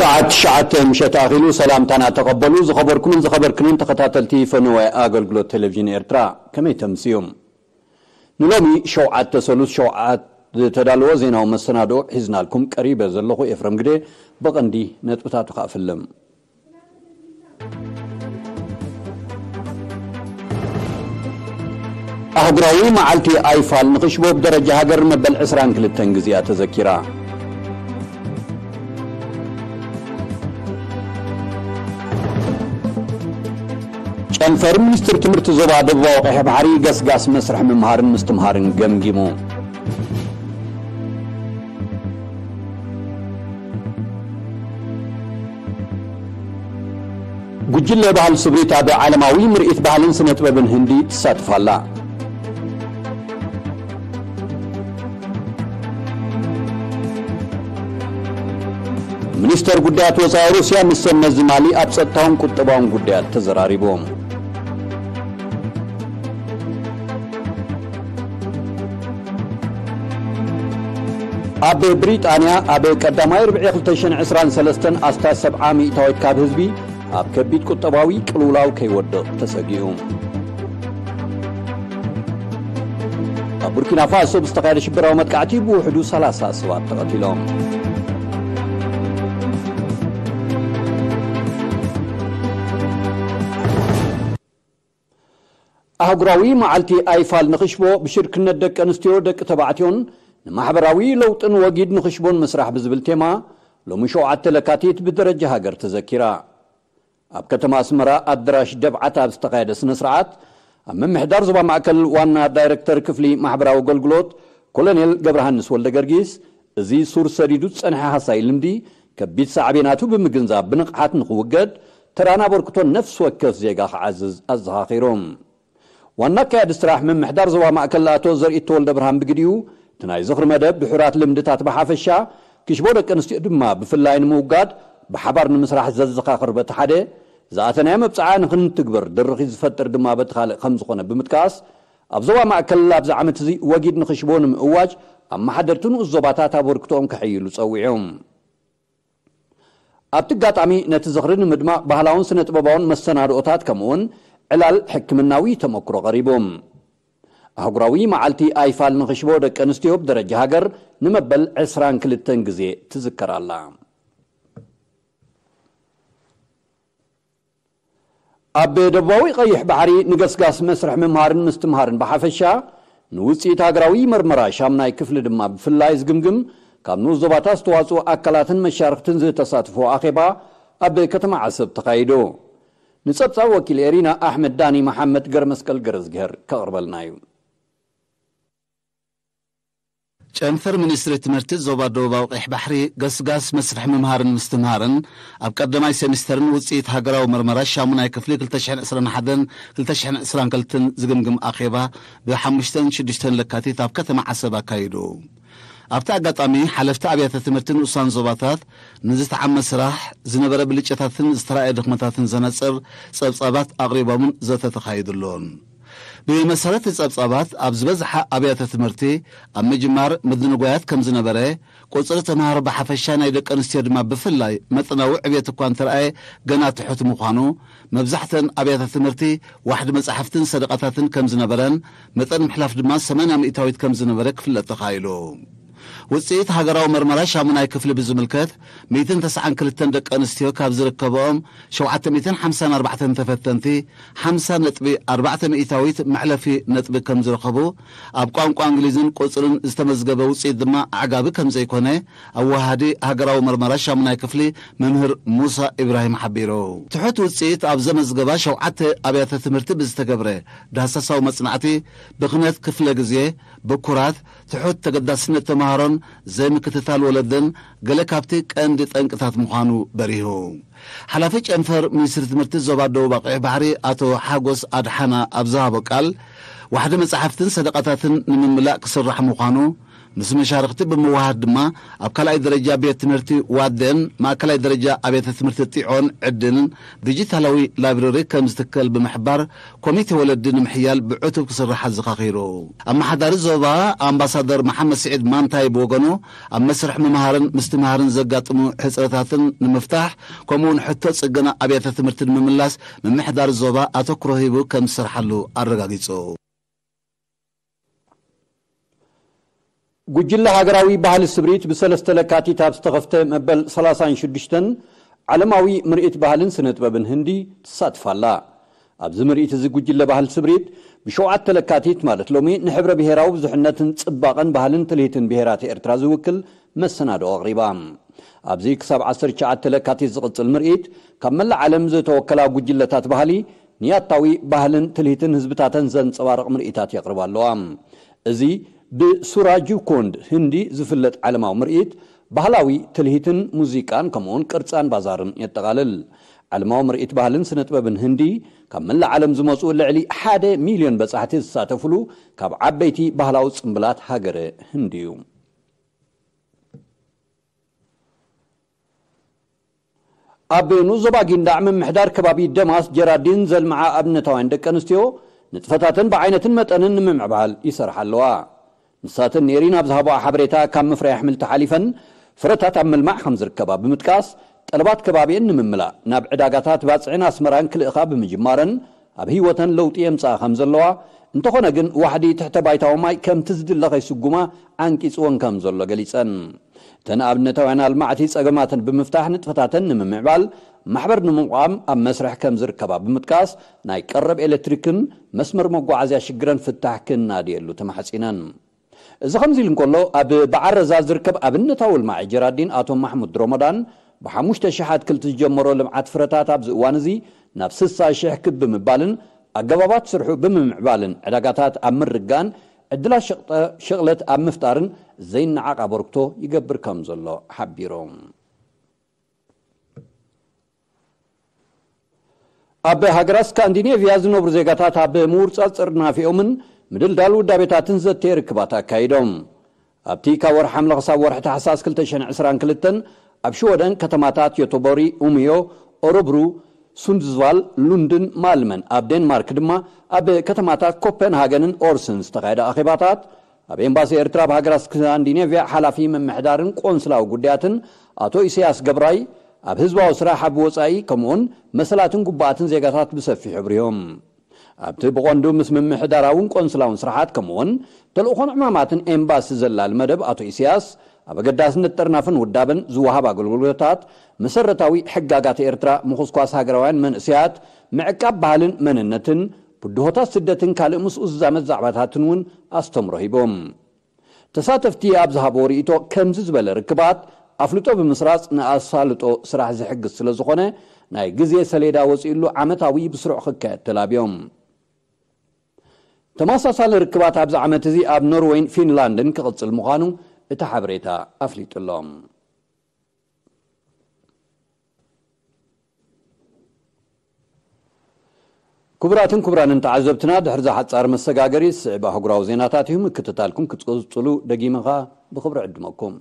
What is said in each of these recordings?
ሰዓት ትሽዓተ ምሸት ኣኺሉ። ሰላምታና ተቐበሉ። ዝኸበርኩምን ዝኸበርክንን ተኸታተልቲ ፈነወ ኣገልግሎት ቴሌቪዥን ኤርትራ፣ ከመይ ተምስዩም? ንሎሚ ሸውዓተ ሰሉስ ሸውዓት ዝተዳለወ ዜናዊ መሰናድኦ ሒዝናልኩም ቀሪበ ዘለኹ ኤፍረም ግደ። ብቐንዲ ነጥብታቱ ክኣፍልም። ኣህጉራዊ መዓልቲ ኣይፋል ንኽሽቦ ብደረጃ ሃገር መበል ዕስራን ክልተን ግዜኣ ተዘኪራ። ጨንፈር ሚኒስትር ትምህርቲ ዞባ ደቡባዊ ቀይሕ ባሕሪ ገስጋስ መስርሕ ምምሃርን ምስትምሃርን ገምጊሙ። ጉጅለ ባህል ስብሪት ኣብ ዓለማዊ ምርኢት ባህልን ስነ ጥበብን ህንዲ ትሳትፍ ኣላ። ሚኒስተር ጉዳያት ወጻኢ ሩስያ ምስ ሰብ መዚ ማሊ ኣብ ጸጥታውን ቁጠባውን ጉዳያት ተዘራሪቦም። ኣብ ብሪጣንያ ኣብ ቀዳማይ ርብዒ ክልተ ሽሕን ዕስራን ሰለስተን ኣስታት ሰብዓ ሚእታዊት ካብ ህዝቢ ኣብ ከቢድ ቁጠባዊ ቅልውላው ከይወድቕ ተሰጊኡ። ኣብ ቡርኪና ፋሶ ብዝተኻየደ ሽበራዊ መጥቃዕቲ ብውሕዱ ሰላሳ ሰባት ተቐቲሎም። ኣህጉራዊ መዓልቲ ኣይፋል ንኽሽቦ ብሽርክነት ደቂ ኣንስትዮ፣ ደቂ ተባዕትዮን ንማሕበራዊ ለውጥን ወጊድ ንኽሽቦን ምስራሕ ብዝብል ቴማ ሎሚ ሸውዓተ ለካቲት ብደረጃ ሃገር ተዘኪራ። ኣብ ከተማ ኣስመራ ኣደራሽ ደብዓት ኣብ ዝተኻየደ ስነ ስርዓት ኣብ ምምሕዳር ዞባ ማእከል ዋና ዳይረክተር ክፍሊ ማሕበራዊ ኣገልግሎት ኮሎኔል ገብረሃንስ ወልደ ገርጊስ፣ እዚ ሱር ሰዲዱ ዝጸንሐ ሃሳይ ልምዲ ከቢድ ሳዕቤናቱ ብምግንዛብ ብንቕሓት ንኽውገድ ተራን ኣበርክቶን ነፍሲ ወከፍ ዜጋ ክዓዝዝ ኣዘኻኺሩ። ዋና ኣካያዲ ስራሕ ምምሕዳር ዞባ ማእከል ኣቶ ዘርኢቶ ወልደ ብርሃን ብግዲኡ፣ እቲ ናይ ዝኽሪ መደብ ድሑራት ልምድታት ብሓፈሻ፣ ክሽቦ ደቂ ኣንስትዮ ድማ ብፍላይ ንምውጋድ ብሓባር ንምስራሕ ዘዘኻኽር በቲ ሓደ፣ ዝኣተናዮ መብጽዓ ንኽንትግብር ድርኺት ዝፈጥር ድማ በቲ ካልእ ከም ዝኾነ ብምጥቃስ፣ ኣብ ዞባ ማእከል ኣብዚ ዓመት እዚ ወጊድ ንኽሽቦ ንምእዋጅ ኣመሓደርቲ ንኡስ ዞባታት ኣበርክቶኦም ከሐይሉ ጸዊዑ። ኣብቲ ኣጋጣሚ ነቲ ዝኽሪ ንምድማቕ ባህላውን ስነ ጥበባውን መሰናድኦታት ከምኡውን ዕላል ሕክምናዊ ተመክሮ ቀሪቡ። ኣህጉራዊ መዓልቲ ኣይፋል ንኽሽቦ ደቂ ኣንስትዮ ብደረጃ ሃገር ንመበል ዕስራን ክልተን ግዜ ትዝከር ኣላ። ኣብ ደቡባዊ ቀይሕ ባሕሪ ንገስጋስ መስርሕ ምምሃርን ምስትምሃርን ብሓፈሻ፣ ንውጽኢት ሃገራዊ መርመራ ሻምናይ ክፍሊ ድማ ብፍላይ ዝግምግም፣ ካብ ንኡስ ዞባታት ዝተዋጽኡ ኣካላትን መሻርኽትን ዝተሳትፎ ኣኼባ ኣብ ከተማ ዓሰብ ተኻይዱ። ንጸብጻብ ወኪል ኤሪና ኣሕመድ ዳኒ፣ መሓመድ ገረመስቀል ገረዝግሄር ከቕርበልና እዩ። ጨንፈር ሚኒስትሪ ትምህርቲ ዞባ ደቡባዊ ቀይሕ ባሕሪ ገስጋስ መስርሕ ምምሃርን ምስትምሃርን ኣብ ቀዳማይ ሴሚስተርን ውጽኢት ሃገራዊ መርመራ ሻሙናይ ክፍሊ ክልተ ሽሕን ዕስራን ሓደን ክልተ ሽሕን ዕስራን ክልተን ዝግምግም ኣኼባ ብሓሙሽተን ሽዱሽተን ለካቲት ኣብ ከተማ ዓሰብ ኣካይዱ። ኣብቲ ኣጋጣሚ ሓለፍቲ ኣብያተ ትምህርቲ ንኡሳን ዞባታት ንዝተዓመ ስራሕ፣ ዝነበረ ብልጫታትን ዝተራእየ ድኽመታትን ዘነጽር ጸብጻባት ኣቕሪቦምን ዘተ ተኻይዱሉን። ብመሰረት ጸብጻባት፣ ኣብ ዝበዝሓ ኣብያተ ትምህርቲ ኣብ ምጅማር ምድንጓያት ከም ዝነበረ፣ ቁጽሪ ተምሃሮ ብሓፈሻ ናይ ደቂ ኣንስትዮ ድማ ብፍላይ መጠናዊ ዕብየት እኳ እንተረኣየ፣ ገና ትሑት ምዃኑ፣ መብዛሕተን ኣብያተ ትምህርቲ ዋሕዲ መጻሕፍትን ሰደቓታትን ከም ዝነበረን፣ መጠን ምሕላፍ ድማ ሰማንያ ሚእታዊት ከም ዝነበረ ክፍለጥ ተኻኢሉ። ውጽኢት ሃገራዊ መርመራ ሻሙናይ ክፍሊ ብዝምልከት፣ ሚእትን ተስዓን ክልተን ደቂ ኣንስትዮ ካብ ዝርከብኦም ሸውዓተ ሚእትን ሓምሳን ኣርባዕተን ተፈተንቲ፣ ሓምሳ ነጥቢ ኣርባዕተ ሚእታዊት መዕለፊ ነጥቢ ከም ዝረኸቡ፣ ኣብ ቋንቋ እንግሊዝን ቁጽርን ዝተመዝገበ ውጽኢት ድማ ኣዕጋቢ ከም ዘይኮነ፣ ኣወሃዲ ሃገራዊ መርመራ ሻሙናይ ክፍሊ መምህር ሙሳ ኢብራሂም ሓቢሩ። ትሑት ውጽኢት ኣብ ዘመዝገባ ሸውዓተ ኣብያተ ትምህርቲ ብዝተገብረ ዳህሳሳዊ መጽናዕቲ፣ ብኽነት ክፍለ ግዜ፣ ብኩራት፣ ትሑት ተገዳስነት ተምሃሮን ዘይምክትታል ወለድን ገለ ካብቲ ቀንዲ ጠንቅታት ምዃኑ በሪሁ። ሓላፊ ጨንፈር ሚኒስትሪ ትምህርቲ ዞባ ደቡብ ኣቕሒ ባሕሪ ኣቶ ሓጎስ ኣድሓና ኣብ ዝሃቦ ቃል፣ ዋሕዲ መጻሕፍትን ሰደቓታትን ንምምላእ ክስራሕ ምዃኑ፣ ምስ መሻርኽቲ ብምውሃድ ድማ ኣብ ካልኣይ ደረጃ ቤት ትምህርቲ ዋደን፣ ማእከላይ ደረጃ ኣብያተ ትምህርቲ ጢዖን ዕድንን ዲጂታላዊ ላይብረሪ ከም ዝትከል ብምሕባር ኮሚቴ ወለዲ ንምሕያል ብዕቱብ ክስራሕ ኣዘኻኺሩ። ኣመሓዳሪ ዞባ ኣምባሳደር መሓመድ ስዒድ ማንታይ ብወገኑ ኣብ መስርሕ ምምሃርን ምስትምሃርን ዘጋጥሙ ሕጽረታትን ንምፍታሕ ከምኡውን ሕቶ ጽገና ኣብያተ ትምህርቲ ንምምላስ ምምሕዳር ዞባ ኣተኩሮ ሂቡ ከም ዝሰርሓሉ ኣረጋጊጹ። ጉጅለ ሃገራዊ ባህሊ ስብሪት ብሰለስተ ለካቲት ኣብ ዝተኸፍተ መበል ሰላሳን ሽዱሽተን ዓለማዊ ምርኢት ባህልን ስነ ጥበብን ህንዲ ትሳትፍ ኣላ። ኣብዚ ምርኢት እዚ ጉጅለ ባህል ስብሪት ብሸውዓተ ለካቲት ማለት ሎሚ ንሕብረ ብሔራዊ ብዙሕነትን ጽባቐን ባህልን ትልሂትን ብሔራት ኤርትራ ዝውክል መሰናድኦ ኣቕሪባ። ኣብዚ ክሳብ ዓሰርተ ትሽዓተ ለካቲት ዝቕጽል ምርኢት ካብ መላእ ዓለም ዝተወከላ ጉጅለታት ባህሊ ንያታዊ ባህልን ትልሂትን ህዝብታተን ዘንጸባርቕ ምርኢታት የቕርባ ኣለዋ። እዚ ብሱራጁ ኮንድ ህንዲ ዝፍለጥ ዓለማዊ ምርኢት ባህላዊ ትልሂትን ሙዚቃን ከምኡውን ቅርጻን ባዛርን የጠቓልል። ዓለማዊ ምርኢት ባህልን ስነ ጥበብን ህንዲ ካብ መላእ ዓለም ዝመጹ ልዕሊ ሓደ ሚልዮን በጻሕቲ ዝሳተፍሉ ካብ ዓበይቲ ባህላዊ ጽምብላት ሃገረ ህንዲ እዩ። ኣብ ንኡስ ዞባ ጊንዳዕ ምምሕዳር ከባቢ ደማስ ጀራዲን ዘልምዓ ኣብነታውያን ደቂ ኣንስትዮ ንጥፈታተን ብዓይነትን መጠንን ንምምዕባል ይሰርሓ ኣለዋ። ንሳተን ኔሪን ኣብ ዝሃቦኣ ሓበሬታ ካብ ምፍራይ ኣሕምልቲ ሓሊፈን ፍረታት ኣብ ምልማዕ ከም ዝርከባ ብምጥቃስ ጠለባት ከባቢአን ንምምላእ ናብ ዕዳጋታት ባጽዕን ኣስመራን ክልእኻ ብምጅማረን ኣብ ህይወተን ለውጢ የምጽኣ ከም ዘለዋ፣ እንተኾነ ግን ዋሕዲ ትሕተ ባይታዊ ማይ ከምቲ ዝድለ ከይስጉማ ዓንቂጽወን ከም ዘሎ ገሊጸን። እተን ኣብነታውያን ኣልማዕቲ ጸገማተን ብምፍታሕ ንጥፈታተን ንምምዕባል ማሕበር ንምቋም ኣብ መስርሕ ከም ዝርከባ ብምጥቃስ ናይ ቀረብ ኤሌክትሪክን መስመር መጓዓዝያ ሽግረን ፍታሕ ክናድየሉ ተማሕጺነን። እዚ ከምዚ ኢሉ እንከሎ ኣብ በዓል ረዛ ዝርከብ ኣብነታዊ ልማዒ ጀራዲን ኣቶ ማሕሙድ ሮሞዳን ብሓሙሽተ ሺሕ ኣትክልቲ ዝጀመሮ ልምዓት ፍረታት ኣብዚ እዋን እዚ ናብ ስሳ ሺሕ ክብ ብምባልን ኣገባባት ስርሑ ብምምዕባልን ዕዳጋታት ኣብ ምርጋን ዕድላት ሸቕጠ- ሸቕለት ኣብ ምፍጣርን ዘይነዓቕ ኣበርክቶ ይገብር ከም ዘሎ ሓቢሮም። ኣብ ሃገራት ስካንዲኔቭያ ዝነብሩ ዜጋታት ኣብ ምውርጻጽ ጥርናፊኦምን ምድልዳል ውዳቤታትን ዘተየ ርክባት ኣካይዶም። ኣብቲ ካብ ወርሒ ሓምለ ክሳብ ወርሒ ታሕሳስ ክልተ ሽሕን ዕስራን ክልተን ኣብ ሽወደን ከተማታት ዮቶቦሪ፣ ኡምዮ፣ ኦረብሩ፣ ሱንድስቫል፣ ሉንድን ማልመን፣ ኣብ ዴንማርክ ድማ ኣብ ከተማታት ኮፐንሃገንን ኦርስን ዝተኻየደ ኣኼባታት ኣብ ኤምባሲ ኤርትራ ኣብ ሃገራት ስካንዲኔቭያ ሓላፊ ምምሕዳርን ቆንስላዊ ጉዳያትን ኣቶ ኢሳያስ ገብራይ ኣብ ህዝባዊ ስራሕ ኣብ ወጻኢ ከምኡውን መሰላትን ጉባኣትን ዜጋታት ብሰፊሑ ኣብሪሆም። ኣብቲ ብቐንዱ ምስ ምምሕዳራውን ቆንስላውን ስራሓት ከምኡውን ተልእኾን ዕማማትን ኤምባሲ ዘላሊ መደብ ኣቶ ኢሳያስ ኣብ ኣገዳስነት ጥርናፍን ውዳበን ዝወሃብ ኣገልግሎታት መሰረታዊ ሕጋጋት ኤርትራ ምኹስኳስ ሃገራውያን መንእሰያት ምዕቃብ ባህልን መንነትን ብድሆታት ስደትን ካልእ ምስኡ ዝዛመድ ዛዕባታትን እውን ኣስተምሮ ሂቦም። ተሳተፍቲ ኣብ ዝሃብዎ ርእይቶ ከምዚ ዝበለ ርክባት ኣፍልጦ ብምስራጽ ንኣሳልጦ ስራሕ ዝሕግዝ ስለ ዝኾነ ናይ ግዜ ሰሌዳ ወጺኡሉ ዓመታዊ ብስሩዕ ክካየድ ተላብዮም። ተመሳሳሊ ርክባት ኣብዚ ዓመት እዚ ኣብ ኖርወይን ፊንላንድን ክቕጽል ምዃኑ እቲ ሓበሬታ ኣፍሊጡ ኣሎ። ክቡራትን ክቡራንን ተዓዘብትና ድሕሪ ዝሓጻር መሰጋገሪ ዝስዕብ ኣህጉራዊ ዜናታት እዩ። ምክትታልኩም ክትቅጽሉ ደጊመኻ ብኽብሪ ዕድመኩም።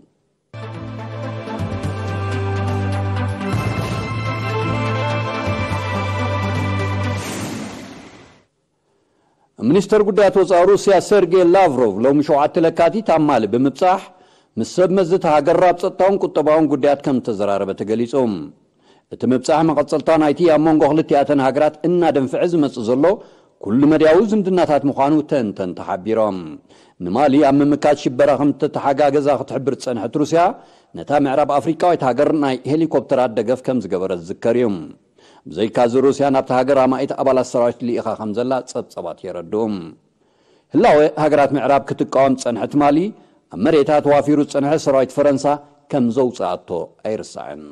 ሚኒስተር ጉዳያት ወፃኢ ሩስያ ሰርጌ ላቭሮቭ ሎሚ ሸውዓተ ለካቲት ኣብ ማሊ ብምብፃሕ ምስ ሰብ መዚ እታ ሃገር ኣብ ፀጥታውን ቁጠባውን ጉዳያት ከም ዝተዘራረበ ተገሊፁ። እቲ ምብፃሕ መቐፀልታ ናይቲ ኣብ መንጎ ክልቲኣተን ሃገራት እናደንፍዐ ዝመፅእ ዘሎ ኩሉ መድያዊ ዝምድናታት ምዃኑ ተንተንቲ ሓቢሮም። ንማሊ ኣብ ምምካት ሽበራ ከም እተተሓጋገዛ ክትሕብር ዝፀንሐት ሩስያ ነታ ምዕራብ ኣፍሪቃዊት ሃገር ናይ ሄሊኮፕተራት ደገፍ ከም ዝገበረት ዝዝከር እዩ። ብዘይካዚ ሩስያ ናብቲ ሃገር ኣማኢት ኣባላት ሰራዊት ልኢኻ ከም ዘላ ጸብጸባት የረድኡ። ህላወ ሃገራት ምዕራብ ክትቃወም ዝጸንሐት ማሊ ኣብ መሬታ ተዋፊሩ ዝጸንሐ ሰራዊት ፈረንሳ ከም ዘውጽኣቶ ኣይርሳዕን።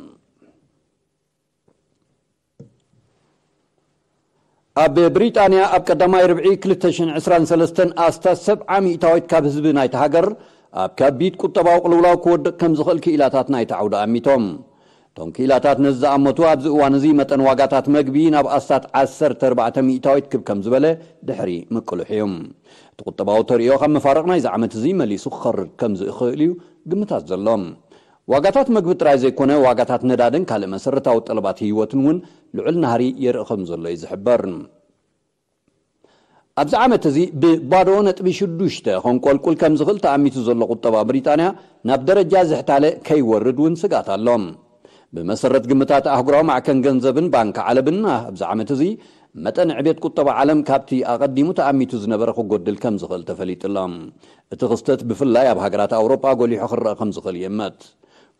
ኣብ ብሪጣንያ ኣብ ቀዳማይ ርብዒ ክልተ ሽሕን ዕስራን ሰለስተን ኣስታት ሰብዓ ሚእታዊት ካብ ህዝቢ ናይቲ ሃገር ኣብ ከቢድ ቁጠባዊ ቅልውላው ክወድቕ ከም ዝኽእል ክኢላታት ናይቲ ዓውዲ ኣሚቶም። እቲ እቶም ክኢላታት ነዚ ዝኣመቱ፣ ኣብዚ እዋን እዚ መጠን ዋጋታት መግቢ ናብ ኣስታት ዓሰርተ ኣርባዕተ ሚእታዊት ክብ ከም ዝበለ ድሕሪ ምቅልሑ እዩ። እቲ ቁጠባዊ ተርእዮ ካብ መፋርቕ ናይዚ ዓመት እዚ መሊሱ ክኸርር ከም ዝኽእል እዩ ግምታት ዘሎ። ዋጋታት መግቢ ጥራይ ዘይኮነ፣ ዋጋታት ነዳድን ካልእ መሰረታዊ ጠለባት ህይወትን እውን ልዑል ናህሪ የርኢ ከም ዘሎ እዩ ዝሕበር። ኣብዚ ዓመት እዚ ብባዶ ነጥቢ ሽዱሽተ ከንቆልቁል ከም ዝኽእል ተኣሚቱ ዘሎ ቁጠባ ብሪጣንያ፣ ናብ ደረጃ ዝሕታለ ከይወርድ እውን ስግኣት ኣሎ። ብመሰረት ግምታት ኣህጉራዊ ማዕከን ገንዘብን ባንክ ዓለምን፣ ኣብዚ ዓመት እዚ መጠን ዕቤት ቁጠባ ዓለም ካብቲ ኣቐዲሙ ተኣሚቱ ዝነበረ ክጎድል ከም ዝኽእል ተፈሊጡ ኣሎ። እቲ ክስተት ብፍላይ ኣብ ሃገራት ኣውሮጳ ጎሊሑ ክረኣ ከም ዝኽእል ይእመት።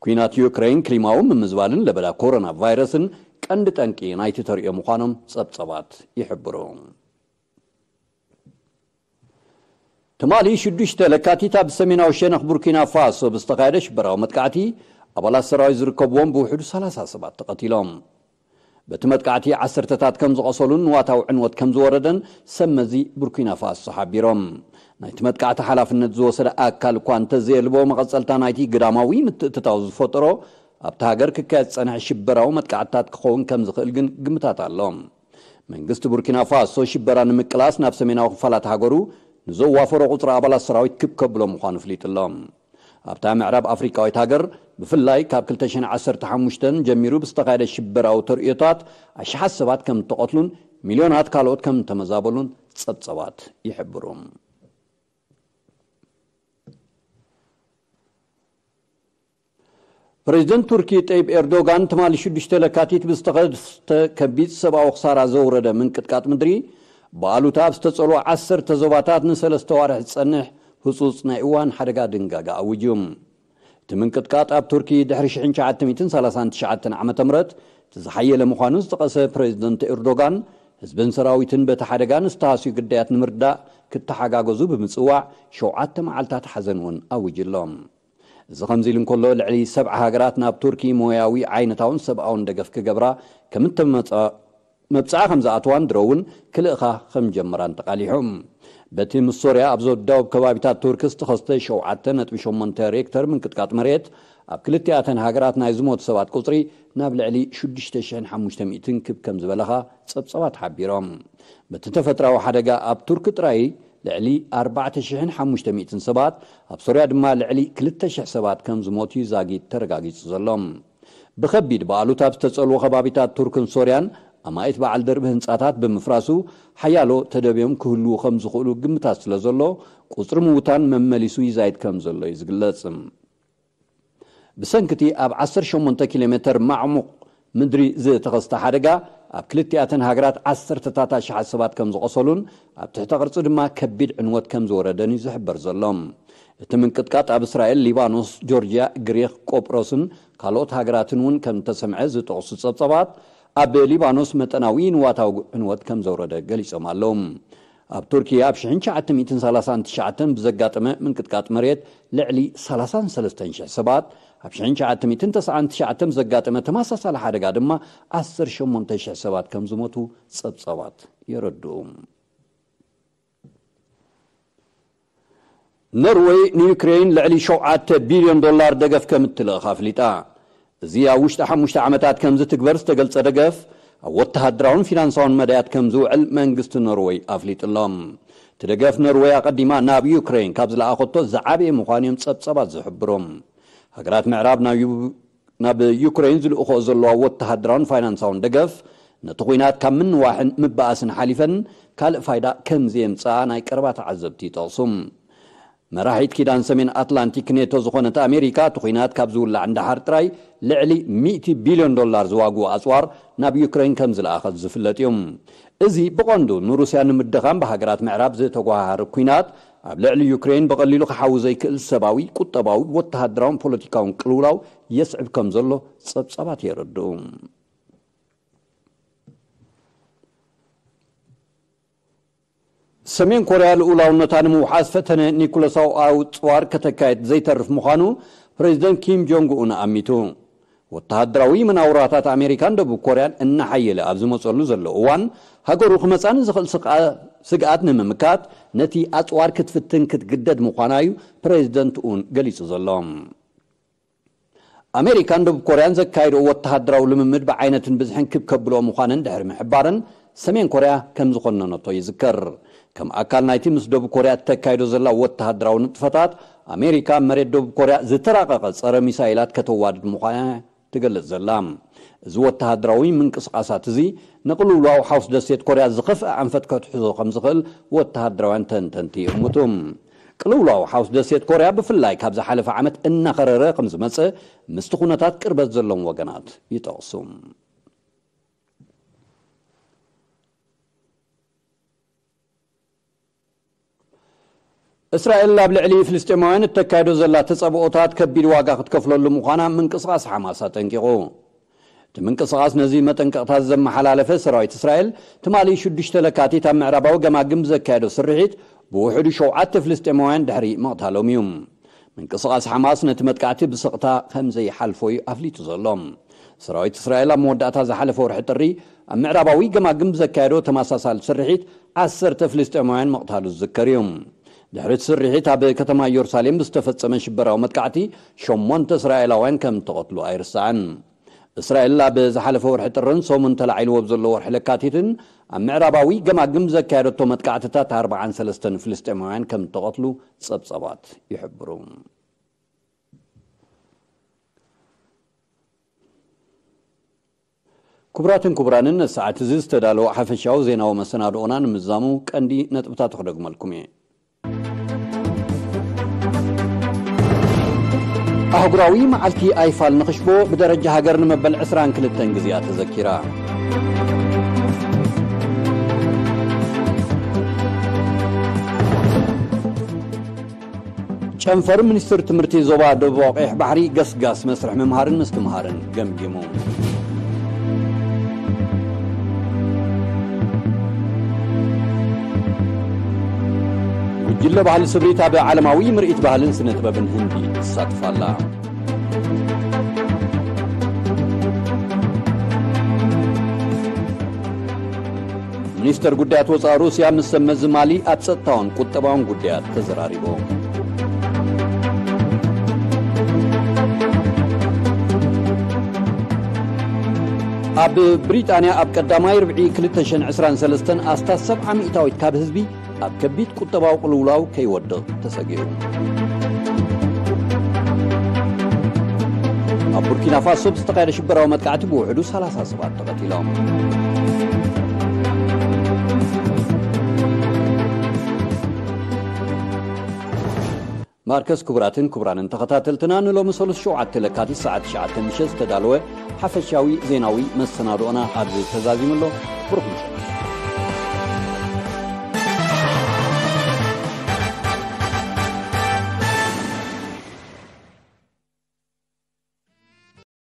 ኲናት ዩክሬን፣ ክሊማዊ ምምዝባልን ለበዳ ኮሮና ቫይረስን ቀንዲ ጠንቂ ናይቲ ተርእዮ ምዃኖም ጸብጸባት ይሕብሩ። ትማሊ ሽዱሽተ ለካቲት ኣብ ሰሜናዊ ሸነኽ ቡርኪና ፋሶ ብዝተኻየደ ሽበራዊ መጥቃዕቲ፣ ኣባላት ሰራዊት ዝርከብዎም ብውሕዱ ሰላሳ ሰባት ተቐቲሎም። በቲ መጥቃዕቲ ዓሰርተታት ከም ዝቐሰሉን ንዋታዊ ዕንወት ከም ዝወረደን ሰብ መዚ ቡርኪና ፋሶ ሓቢሮም። ናይቲ መጥቃዕቲ ሓላፍነት ዝወሰደ ኣካል እኳ እንተዘየልቦ፣ መቐጸልታ ናይቲ ግዳማዊ ምትእትታው ዝፈጠሮ ኣብቲ ሃገር ክካየድ ዝጸንሐ ሽበራዊ መጥቃዕትታት ክኸውን ከም ዝኽእል ግን ግምታት ኣሎ። መንግስቲ ቡርኪና ፋሶ ሽበራ ንምቅላስ ናብ ሰሜናዊ ክፋላት ሃገሩ ንዘዋፈሮ ቁጽሪ ኣባላት ሰራዊት ክብ ከብሎ ምዃኑ ኣፍሊጡ ኣሎ። ኣብታ ምዕራብ ኣፍሪቃዊት ሃገር፣ ብፍላይ ካብ ክልተ ሽሕን ዓሰርተ ሓሙሽተን ጀሚሩ ብዝተኻየደ ሽበራዊ ተርእዮታት፣ ኣሽሓት ሰባት ከም እተቐትሉን ሚልዮናት ካልኦት ከም እተመዛበሉን ጸብጸባት ይሕብሩ። ፕሬዚደንት ቱርኪ ጠይብ ኤርዶጋን ትማሊ ሽዱሽተ ለካቲት ብዝተኸስተ ከቢድ ሰብኣዊ ክሳራ ዘውረደ ምንቅጥቃጥ ምድሪ፣ ብኣሉታ ኣብ ዝተጸልወ ዓሰርተ ዞባታት ንሰለስተ ዋርሕ ዝጸንሕ ህጹጽ ናይ እዋን ሓደጋ ድንጋጋ ኣዊጁ። እቲ ምንቅጥቃጥ ኣብ ቱርኪ ድሕሪ ሽሕን ትሽዓተ ሚእትን ሰላሳን ትሽዓተን ዓመተ ምህረት እቲ ዝሓየለ ምዃኑ ዝጠቐሰ ፕሬዚደንት ኤርዶጋን፣ ህዝብን ሰራዊትን በቲ ሓደጋ ንዝተሃስዩ ግዳያት ንምርዳእ ክተሓጋገዙ ብምጽዋዕ፣ ሸውዓተ መዓልታት ሓዘን እውን ኣዊጁ ኣሎ። እዚ ከምዚ ኢሉ እንከሎ፣ ልዕሊ ሰብዓ ሃገራት ናብ ቱርኪ ሞያዊ፣ ዓይነታውን ሰብኣውን ደገፍ ክገብራ ከም እተመጸ-፣ መብጽዓ ከም ዝኣተዋን ድሮ እውን ክልእኻ ከም ጀመራን ተቓሊሑ። በቲ ምስ ሶርያ ኣብ ዘወዳውብ ከባቢታት ቱርኪ ዝተኸስተ ሸውዓተ ነጥቢ ሸሞንተ ሬክተር ምንቅጥቃጥ መሬት፣ ኣብ ክልቲኣተን ሃገራት ናይ ዝሞቱ ሰባት ቁጽሪ ናብ ልዕሊ ሽዱሽተ ሽሕን ሓሙሽተ ሚእትን ክብ ከም ዝበለኻ ጸብጸባት ሓቢሮም። በቲ ተፈጥራዊ ሓደጋ ኣብ ቱርኪ ጥራይ ልዕሊ ኣርባዕተ ሽሕን ሓሙሽተ ሚእትን ሰባት፣ ኣብ ሶርያ ድማ ልዕሊ ክልተ ሽሕ ሰባት ከም ዝሞቱ እዩ ዛጊት ተረጋጊጹ ዘሎ። ብኸቢድ ብኣሉታ ኣብ ዝተጸልዎ ከባቢታት ቱርክን ሶርያን፣ ኣማኢት በዓል ደርቢ ህንጻታት ብምፍራሱ፣ ሓያሎ ተደብዮም ክህልዉ ከም ዝኽእሉ ግምታት ስለ ዘሎ፣ ቁጽሪ ምዉታን መመሊሱ ይዛይድ ከም ዘሎ እዩ ዝግለጽ። ብሰንኪ እቲ ኣብ ዓሰርተ ሸሞንተ ኪሎ ሜተር ማዕሙቕ ምድሪ ዝተኸስተ ሓደጋ፣ ኣብ ክልቲኣተን ሃገራት ዓሰርተታት ኣሽሓት ሰባት ከም ዝቖሰሉን ኣብ ትሕተ ቅርጺ ድማ ከቢድ ዕንወት ከም ዝወረደን እዩ ዝሕበር ዘሎ። እቲ ምንቅጥቃጥ ኣብ እስራኤል፣ ሊባኖስ፣ ጆርጅያ፣ ግሪኽ፣ ቆጵሮስን ካልኦት ሃገራትን እውን ከም እተሰምዐ ዝጠቕሱ ጸብጻባት፣ ኣብ ሊባኖስ መጠናዊ ንዋታዊ ዕንወት ከም ዘውረደ ገሊጾም ኣለዉ። ኣብ ቱርኪ ኣብ ሽሕን ትሽዓተ ሚእትን ሰላሳን ትሽዓተን ብዘጋጠመ ምንቅጥቃጥ መሬት ልዕሊ ሰላሳን ሰለስተን ሽሕ ሰባት፣ ኣብ ሽሕን ትሽዓተ ሚእትን ተስዓን ትሽዓተን ብዘጋጠመ ተመሳሳሊ ሓደጋ ድማ ዓሰርተ ሸሞንተ ሽሕ ሰባት ከም ዝሞቱ ጸብጻባት የረድኡ። ኖርወይ ንዩክሬን ልዕሊ ሸውዓተ ቢልዮን ዶላር ደገፍ ከም እትልእኽ ኣፍሊጣ። እዚ ኣብ ውሽጢ ሓሙሽተ ዓመታት ከም ዝትግበር ዝተገልጸ ደገፍ፣ ኣብ ወተሃደራውን ፊናንሳውን መዳያት ከም ዝውዕል መንግስቲ ኖርወይ ኣፍሊጡ ኣሎ። እቲ ደገፍ፣ ኖርወይ ኣቐዲማ ናብ ዩክሬን ካብ ዝለኣኸቶ ዝዓበየ ምዃኑ እዮም ጸብጻባት ዝሕብሩ። ሃገራት ምዕራብ ናብ ዩ-፣ ናብ ዩክሬን ዝልእኽኦ ዘለዋ ወተሃደራውን ፋይናንሳውን ደገፍ፣ ነቲ ኲናት ካብ ምንዋሕን ምባኣስን ሓሊፈን ካልእ ፋይዳ ከም ዘየምጽኣ ናይ ቀረባ ተዓዘብቲ ይጠቕሱ። መራሒት ኪዳን ሰሜን ኣትላንቲክ ኔቶ ዝኾነት ኣሜሪካ፣ እቲ ኲናት ካብ ዝውላዕ እንዳሓር ጥራይ ልዕሊ ሚእቲ ቢልዮን ዶላር ዝዋግኡ ኣጽዋር ናብ ዩክሬን ከም ዝለኣኸት ዝፍለጥ እዩ። እዚ ብቐንዱ ንሩስያ ንምድኻም ብሃገራት ምዕራብ ዝተጓሃሃረ ኲናት፣ ኣብ ልዕሊ ዩክሬን ብቐሊሉ ክሓዊ ዘይክእል ሰብኣዊ፣ ቁጠባዊ፣ ወተሃደራውን ፖለቲካውን ቅልውላው የስዕብ ከም ዘሎ ጸብጻባት የረድኡ። ሰሜን ኮርያ ልኡላውነታ ንምውሓስ ፈተነ ኒኩለሳዊ ኣጽዋር ከተካየድ ዘይተርፍ ምዃኑ ፕሬዚደንት ኪም ጆንግ ኡን ኣሚቱ። ወተሃደራዊ መናውራታት ኣሜሪካን ደቡብ ኮርያን እናሓየለ ኣብ ዝመጸሉ ዘሎ እዋን፣ ሃገሩ ክመጻ ንዝኽእል ስግኣ-፣ ስግኣት ንምምካት ነቲ ኣጽዋር ክትፍትን ክትግደድ ምዃና እዩ ፕሬዚደንት ኡን ገሊጹ ዘሎ። ኣሜሪካን ደቡብ ኮርያን ዘካየድኦ ወተሃደራዊ ልምምድ ብዓይነትን ብዝሕን ክብ ከብልኦ ምዃነን ድሕሪ ምሕባረን፣ ሰሜን ኮርያ ከም ዝኾነነቶ ይዝከር። ከም ኣካል ናይቲ ምስ ደቡብ ኮርያ እተካይዶ ዘላ ወተሃደራዊ ንጥፈታት፣ ኣሜሪካ መሬት ደቡብ ኮርያ ዝተራቐቐ ጸረ ሚሳይላት ከተዋድድ ምዃና ትገልጽ ዘላ። እዚ ወተሃደራዊ ምንቅስቓሳት እዚ ንቅልውላው ሓውስ ደሴት ኮርያ ዝኸፍአ ኣንፈት ከትሕዞ ከም ዝኽእል ወተሃደራውያን ተንተንቲ ይእምቱ። ቅልውላው ሓውስ ደሴት ኮርያ ብፍላይ ካብ ዝሓለፈ ዓመት እናኸረረ ከም ዝመጸ ምስቲ ኩነታት ቅርበት ዘለዎም ወገናት ይጠቕሱ። እስራኤል ኣብ ልዕሊ ፍልስጤማውያን እተካይዶ ዘላ ተጸብኦታት ከቢድ ዋጋ ክትከፍለሉ ምዃና ምንቅስቓስ ሓማስ ኣጠንቂቑ። እቲ ምንቅስቓስ ነዚ መጠንቀቕታት ዘመሓላለፈ ሰራዊት እስራኤል፣ ትማሊ ሽዱሽተ ለካቲት ኣብ ምዕራባዊ ገማግም ዘካየዶ ስርሒት ብውሕዱ ሸውዓተ ፍልስጤማውያን ድሕሪ ምቕታሎም እዩ። ምንቅስቓስ ሓማስ ነቲ መጥቃዕቲ ብስቕታ ከም ዘይሓልፎ እዩ ኣፍሊጡ ዘሎ። ሰራዊት እስራኤል ኣብ መወዳእታ ዝሓለፈ ወርሒ ጥሪ ኣብ ምዕራባዊ ገማግም ዘካየዶ ተመሳሳሊ ስርሒት ዓሰርተ ፍልስጤማውያን ምቕታሉ ዝዝከር እዩ። ድሕሪ እቲ ስርሒት ኣብ ከተማ ኢየሩሳሌም ብዝተፈጸመ ሽበራዊ መጥቃዕቲ ሸሞንተ እስራኤላውያን ከም ተቐትሉ ኣይርሳዕን። እስራኤል ኣብ ዝሓለፈ ወርሒ ጥርን ሰሙን ተላዒልዎ ኣብ ዘሎ ወርሒ ለካቲትን ኣብ ምዕራባዊ ገማግም ዘካየደቶ መጥቃዕትታት ኣርብዓን ሰለስተን ፍልስጤማውያን ከም ተቐትሉ ጸብጸባት ይሕብሩ። ክቡራትን ክቡራንን፣ ሰዓት እዚ ዝተዳለወ ሓፈሻዊ ዜናዊ መሰናድኦና ንምዛሙ ቀንዲ ነጥብታት ክደግመልኩም እየ። ኣህጉራዊ መዓልቲ ኣይፋል ንኽሽቦ ብደረጃ ሃገር ንመበል ዕስራን ክልተን ግዜኣ ተዘኪራ። ጨንፈር ሚኒስትር ትምህርቲ ዞባ ደቡብ ቀይሕ ባሕሪ ገስጋስ መስርሕ ምምሃርን ምስትምሃርን ገምጊሙ። ጉጅለ ባህሊ ስብሪት ኣብ ዓለማዊ ምርኢት ባህልን ስነ ጥበብን ህንዲ ትሳትፍ ኣላ። ሚኒስተር ጉዳያት ወጻኢ ሩስያ ምስ ሰብ መዚ ማሊ ኣብ ጸጥታውን ቁጠባውን ጉዳያት ተዘራሪቦም። ኣብ ብሪጣንያ ኣብ ቀዳማይ ርብዒ ክልተ ሽሕን ዕስራን ሰለስተን ኣስታት ሰብዓ ሚእታዊት ካብ ህዝቢ ኣብ ከቢድ ቁጠባዊ ቅልውላው ከይወድቕ ተሰጊኡ። ኣብ ቡርኪና ፋሶ ብዝተኻየደ ሽበራዊ መጥቃዕቲ ብውሕዱ ሰላሳ ሰባት ተቐቲሎም። ማርከስ፣ ክቡራትን ክቡራንን ተኸታተልትና፣ ንሎሚ ሰሉስ ሸውዓተ ለካቲት ሰዓት ትሽዓተ ምሸት ዝተዳለወ ሓፈሻዊ ዜናዊ መሰናድኦና ኣብዚ ተዛዚሙ ኣሎ። ብሩኽ ምሸት።